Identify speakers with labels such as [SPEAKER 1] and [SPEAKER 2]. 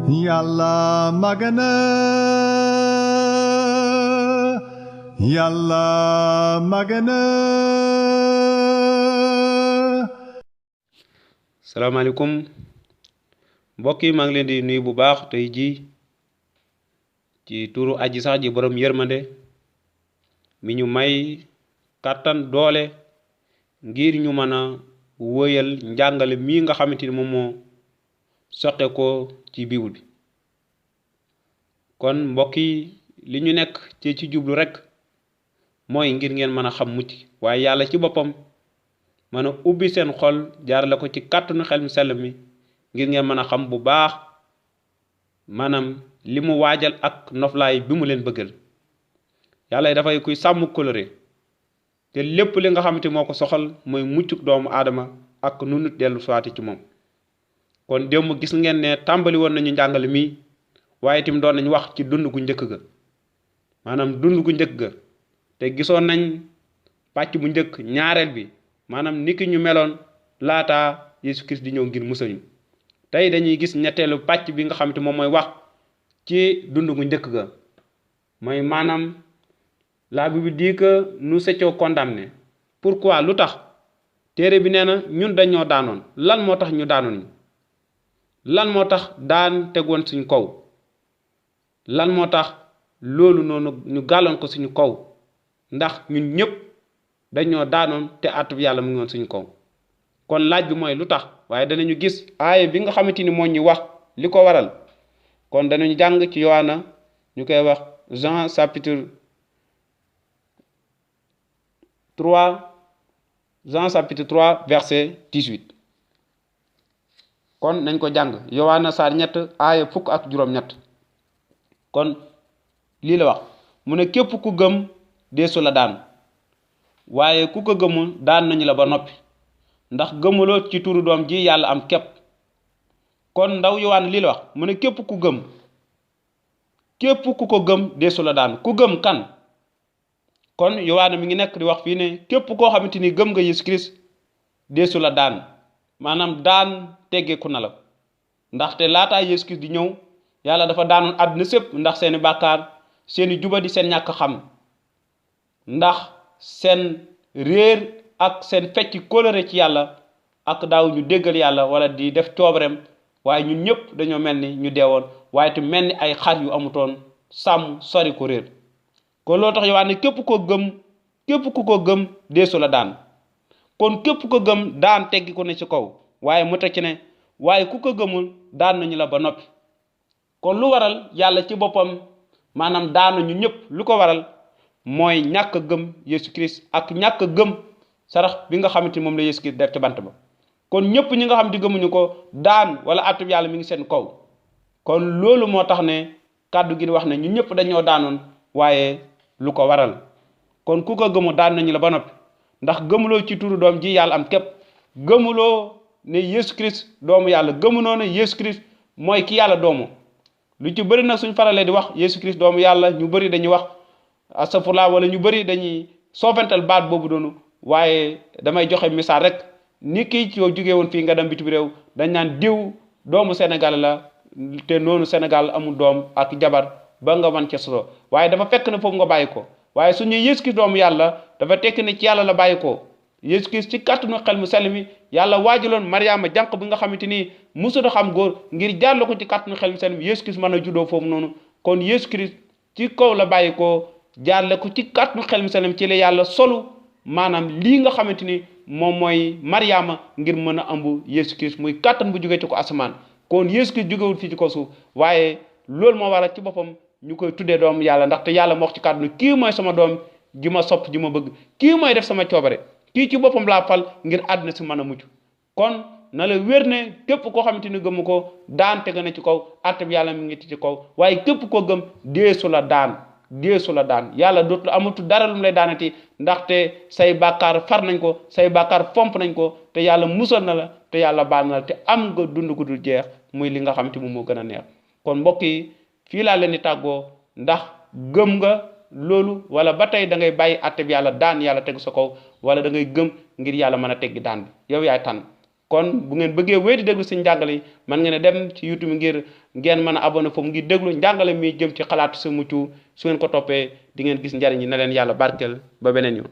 [SPEAKER 1] Yàlla magana Yàlla magana.
[SPEAKER 2] salaamaaleykum mbokk yi maa ngi leen di nuyu bu baax tey jii ci turu aji sax ji borom yërmande mi ñu may kàttan doole ngir ñu mën a wëyal njàngale mii nga xamante ni moom moo soqe ko ci bible bi. kon mbokk yi li ñu nekk ci jublu rek mooy ngir ngeen mën a xam mucc, waaye yàlla ci boppam mën a ubbi seen xol jaarale ko ci kàttanu xel mu sell mi ngir ngeen mën a xam bu baax maanaam li mu waajal ak noflaay bi mu leen bëggal. yàlla dafay kuy sàmm kóllëre te lépp li nga xamante moo ko soxal mooy muccuk doomu aadama ak nu nit dellu suwaati ci moom. kon démb gis ngeen ne tàmbali woon nañu njàngale mi, waaye itam doon nañu wax ci dund gu njëkk ga, maanaam dund gu njëkk ga, te gisoon nañ pàcc bu njëkk ñaareel bi, maanaam niki ñu meloon laata Yesu Christ di ñëw ngir musal ñu. tey dañuy gis ñetteelu pàcc bi nga xamante moom mooy wax ci dund gu njëkk ga, mooy maanaam la Bible dit que nous étions condamnés. pourquoi lu tax téere bi nee na ñun dañoo daanoon. lan moo tax ñu daanoon ñu? lan moo tax daan tegoon suñu kaw? lan moo tax loolu noonu ñu gàlloon ko suñu kaw? ndax ñun ñëpp dañoo daanoon te àttub yàlla mu ngi woon suñu kaw. kon laaj bi mooy lu tax, waaye danañu gis aaya bi nga xamante ni moo ñu wax li ko waral. kon danañu jàng ci Yohana ñu koy wax Jean chapitre 3 verset 18. kon nañ ko jàng Yohana saar 3 aaya fukk ak juróom-ñett. kon lii la wax, mu ne képp ku gëm deesu la daan, waaye ku ko gëmul daan nañu la ba noppi, ndax gëmuloo ci turu doom ji yàlla am képp. kon ndaw Yohana lii la wax, mu ne képp ku ko gëm deesu la daan. ku gëm kan? kon Yohana mi ngi nekk di wax fii ne képp koo xamante ni gëm nga Yesu Christ deesu la daan, maanaam daan teggeeku na la. ndaxte laataa Yesu Christ di ñëw yàlla dafa daanoon àdduna sépp ndax seeni bàkkaar, seeni jubadi, seen ñàkk xam, ndax seen réer ak seen fecc kóllëre ci yàlla, ak daaw ñu déggal yàlla wala di def coobareem. waaye ñun ñëpp dañoo mel ni ñu deewoon, waaye te mel ni ay xar yu amutoon sàmm sori ko réer. kon loo tax Yohana képp ku ko gëm deesu la daan. kon képp ko gëm daan teggi ko ne ci kaw, waaye mu teg ci ne waaye ku ko gëmul daan nañu la ba noppi. kon lu waral yàlla ci boppam maanaam daan nañu ñëpp? lu ko waral mooy ñàkk gëm Yesu Christ ak ñàkk gëm sarax bi nga xamante moom la Yesu Christ def ci bant ba. kon ñëpp ñi nga xam di gëmuñu ko daan wala àttub yàlla mi ngi seen kaw. kon loolu moo tax ne kàddu gi di wax ne ñu ñëpp dañoo daanoon, waaye lu ko waral? kon ku ko gëmu daan nañu la ba noppi, ndax gëmuloo ci turu doom ji yàlla am képp. gëmuloo ne Yesu Christ doomu yàlla, gëmunoo ne Yesu Christ mooy ki yàlla doomu. lu ci bëri nag suñ faralee di wax Yesu Christ doomu yàlla, ñu bëri dañuy wax astafurlah, wala ñu bëri dañuy soofantal baat boobu doonu. waaye damay joxe misaal rek, ni kii ci jógee woon fii nga dem bitim réew dañ naan diw doomu Sénégal la, te noonu Sénégal amul doom ak jabar ba nga man ca solo, waaye dafa fekk ne foofu nga bàyyi ko. waaye su ñuy Yesu Christ doomu yàlla dafa tekk ne ci yàlla la bàyyi ko. Yesu Christ ci kàttanu xel mu sell mi yàlla waajaloon Mariama jànq bi nga xamante ni mësut a xam góor, ngir jàll ko ci kàttanu xel mu sell mi Yesu Christ mën a juddoo foofu noonu. kon Yesu Christ ci kaw la bàyyi ko, jàlle ko ci kàttanu xel mu sell mi ci la yàlla solu maanaam lii nga xamante ni moom mooy Mariama ngir mën a ëmb Yesu Christ, muy kàttan bu jógee ci ko asamaan. kon Yesu Christ jógewul fii ci ko suuf, waaye loolu moo waral ci boppam ñu koy tuddee doom yàlla, ndaxte yàlla moo wax ci kàddu kii mooy sama doom ji ma sopp ji ma bëgg, kii mooy def sama coobare, kii ci boppam laa fal ngir àdduna si mën a mucc. kon na la wér ne képp koo xamante ni gëmu ko daan tege na ci kaw, àtte bi yàlla mi ngi ci kaw. waaye képp koo gëm deesu la daan, deesu la daan. yàlla dootul amatul dara lu mu lay daanati, ndaxte say bàkkaar far nañ ko, say bàkkaar fomp nañ ko, te yàlla musal na la, te yàlla baal na la, te am nga dund gu dul jeex, muy li nga xamante moom moo gën a neex. kon mbokk yi fii laa leen di tàggoo, ndax gëm nga loolu wala ba tey da ngay bàyyi àtte bi yàlla daan yàlla tegu sa kaw, wala da ngay gëm ngir yàlla mën a teggi daan bi? yow yaay tànn. kon bu ngeen bëggee wéy di déglu si njàngale yi man ngeen a dem ci YouTube ngir ngeen mën a abonné foofu ngir déglu njàngale mi jëm ci xalaatu sa mucc su ngeen ko toppee di ngeen gis njariñ yi na leen yàlla barkeel ba beneen yoon